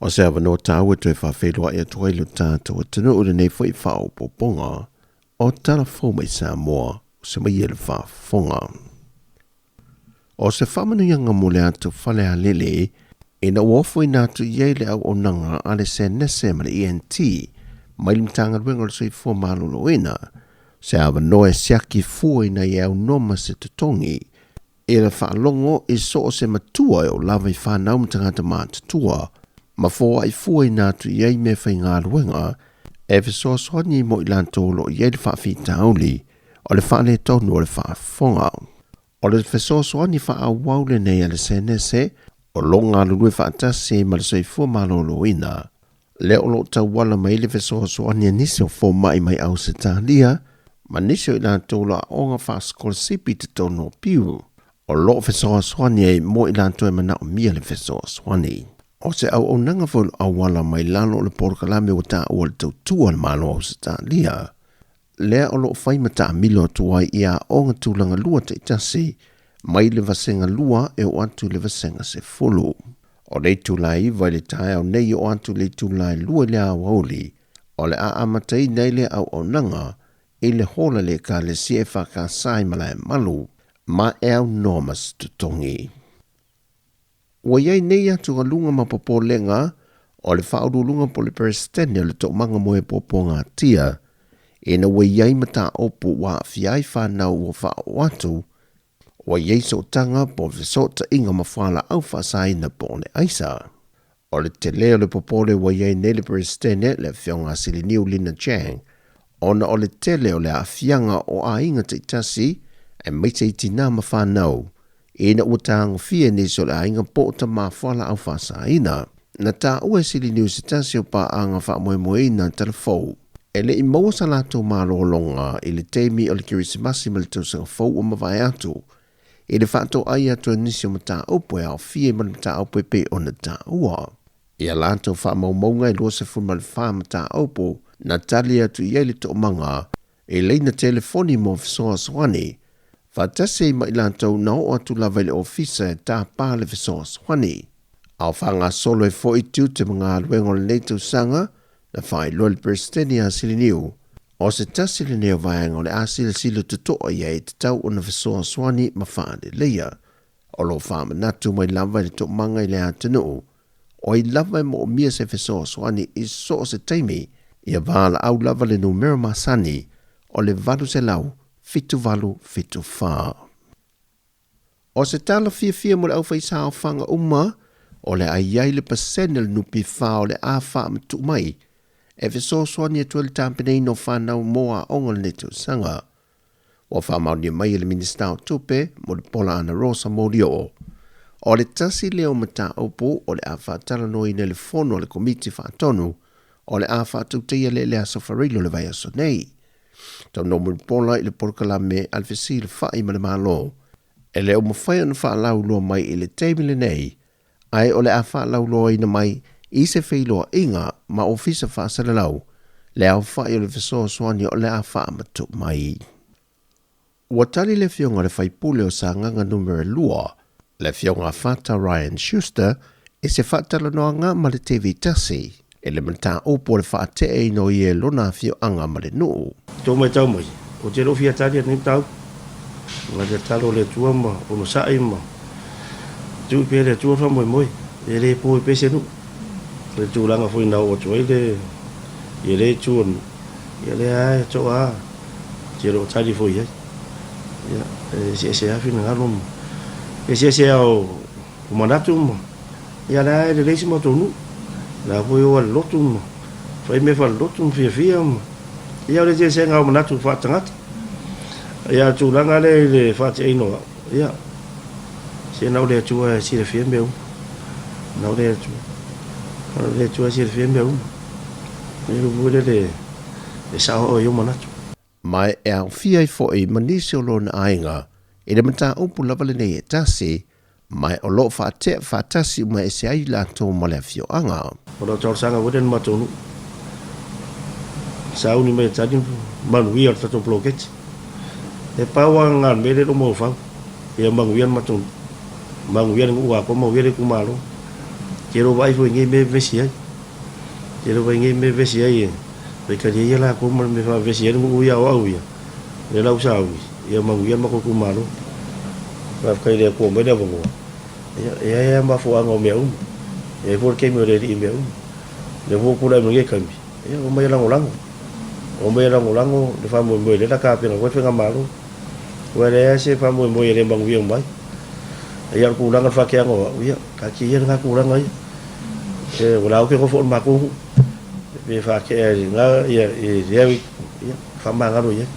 O se avanoa tāua e toe faafeiloai atu ai lo tatou atunuu i lenei foi faaopoopoga o Tala Fou mai Samoa se mai e le faafofoga. O se faamanuiaga mo le atu Falealili ina ua ofoina atu i ai le auaunaga a le Senese ma le ENT mai le Matagaluega o le Soifua Maloloina, se avanoa e siaki fua ina ia aunoa ma se totogi i le faalogo i so o se matua e oo lava i fanau ma tagata matutua, ma foai fuaina atu i ai meafaigaluega e fesoasoani mo i latou o lo o i ai le faafitauli o le faaletonu o le faafofoga. O le fesoasoani faaauau lenei a le Senese o lo o galulue faatasi ma le Soifua Maloloina, lea o lo o tauala mai le fesoasoani a nisi o fomai mai Ausetalia ma nisi o i latou o lo o aoga faasikolasipi i totonu o Piu, o lo o fesoasoani ai mo i latou e manaomia le fesoasoani. O se auaunaga foi o lo o auala mai lalo o le polokalame ua taua le tautua a le Malo o Ausetalia, lea o lo o fai ma taamilo atu ai i aoga tulaga lua taitasi mai le vasega 2 e oo atu i le vasega 10. O le itula e 9 i le taeao nei e oo atu i le itula e 2 i le aoauli, o le a amataina ai lea auaunaga i le hola le Ekalesia e FKS i Malaemalu ma e aunoa ma se totogi. Ua i ai nei atugaluga ma popolega o le faauluuluga po o le Peresetene o le Toomaga mo e Puapuagatia ina ua i ai mataupu ua aafia ai fanau ua faaoo atu, ua i ai sootaga po o fesootaiga ma fualaau faasaina po o le aisa. O le tele o le popole ua i ai nei le Peresetene, le Afioga a Siliniu Lina Chang, ona o le tele o le aafiaga o aiga taitasi aemaise i tinā ma fanau, ina ua tagofia e nisi o le aiga po o tamā fualaau faasaina. Na taua e Siliniu se tasi o paaga faamoemoeina talafou e le i maua sa latou malologa i le taimi o le Kerisimasi ma le Tausaga Fou ua mavae atu, i le faatoai atu e nisi o mataupu e aofia ma le mataupu e pei ona taua. I a latou faamaumauga e 24 mataupu na tali atu i ai le toomaga i laina telefoni mo fesoasoani, faatasi ai ma i latou na oo atu lava i le ofisa e tāpā le fesoasoani. A o faagasolo ai foi tiute ma galuega o lenei tausaga, na faailoa e le Peresetene ia Siliniu, o se tasi lenei o vaega o le a silasila totoa i ai e tatau ona fesoasoani ma faaleleia. O lo o faamanatu mai lava i le toomaga i le atunuu, o ai lava e moomia se fesoasoani i so o se taimi, ia valaau lava le numera masani o le 800 7874. O se tala fiafia mo le aufaisaofaga uma, o le a i ai le pasene o le NPF o le a faamatuu mai e fesoasoani atu ai le tapenaina o fanau mo aoga o lenei tausaga. Ua faamaonia mai e le Minisita o Tupe mo le Pola Ana Rosa Molioo, o le tasi lea o mataupu o le a faatalanoaina i le fono a le Komiti Faatonu o le a faatautaia le le Aso Faraile o le vaiaso nei. Taunoa Mulipola i le polokalame a le fesilafai ma le Malo, e le o mafai ona faalauiloa mai i le taimi lenei, ae o le a faalauiloaina mai i se feiloaiga ma ofisa faasalalau le aofai o le fesoasoani o le a faamatuu mai. Ua tali le afioga i le faipule o Sagaga Numera 2, le afioga a Fata Ryan Schuster, i se faatalanoaga ma le TV Tasi i le mataupu o le faateaina o ia e lona afioaga ma le nuu. Tou matau mai, ou te le o fia tali atu nei mataupu. Na te tatalo i le Atua ma onosai ma tuu pea le Atua le faamoemoe, e le po pea se nuu. O le tulaga foi na oo atu ai le ia lea itu o le nuu, ia lea lava e to'a lava, ou te le o tali foi i ai. Ia, e eseese lava finagalo ma eseese lava o manatu ma ia lea lava e lelei si matou nuu. O la foi e o lava i le lotu ma fai mea faale-lotu ma fiafia ma ia o le eseesega o manatu faale-tagata. Ia a o le tulaga lea i le faateaina o au, ia, se na o le Atua e silafia mea uma. Na o le Atua. Na o le Atua e silafia mea uma. E le foi lele e sao ai ou manatu. Ma e aofia ai foi ma nisi o lona aiga i le mataupu lava lenei e tasi, ma o lo o faatea faatasi uma ese ai latou ma le afioaga. O lau talosaga foi lea i le matou nuu, sauni mai e tali manuia o le tatou poloketi. E pau lava na o le mea lea e le o mafaufau, ia manuia le matou nuu, manuia le nuu atoa, manuia le itumalo. Te le o vaai foi i nei mea e vevesi ai. Te le o vaai i nei mea e vevesi ai e faitalia ia latou ma le mea e faavevesi ai le nuu ia o au ia, lea la ua sauni, ia manuia le matou itumalo. Faafetai i le Atua ua aumai le avanoa, ia e i ai lava mafuaaga o mea uma. E i ai foi le taimi o le Alii i mea uma. O lea foi ua tulai mai lenei taimi, ia omai e lagolago, omai e lagolago le faamoemoe lea o le a tapena atu ai le faigamalo. Aua e leai lava se faamoemoe e le manuia uma ai. Ia o le tulaga o le faateaga o au, ia taatia ia lena tulaga ia. E, o la ou te nofo i le matou nuu, pe faatea i lena, ia, i lea itu, ia, faamagalo i ai.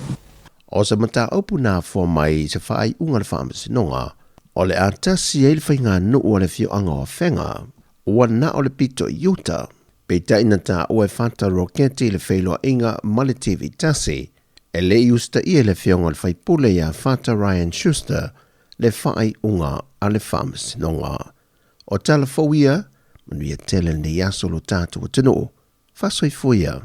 O se mataupu na afua mai i se faaiuga a le Faamasinoga, o le a tasi ai le faiganuu a le afioaga o Afega, ua na o le pito i uta. Peitai na taua e Fata Roketi le feiloaiga ma le TV tasi, e le i usitaia e le afioga o le faipule ia Fata Ryan Schuster le faaiuga a le Faamasinoga. O tala fou ia, manuia tele lenei aso lo tatou atunuu. Faasoifua ia.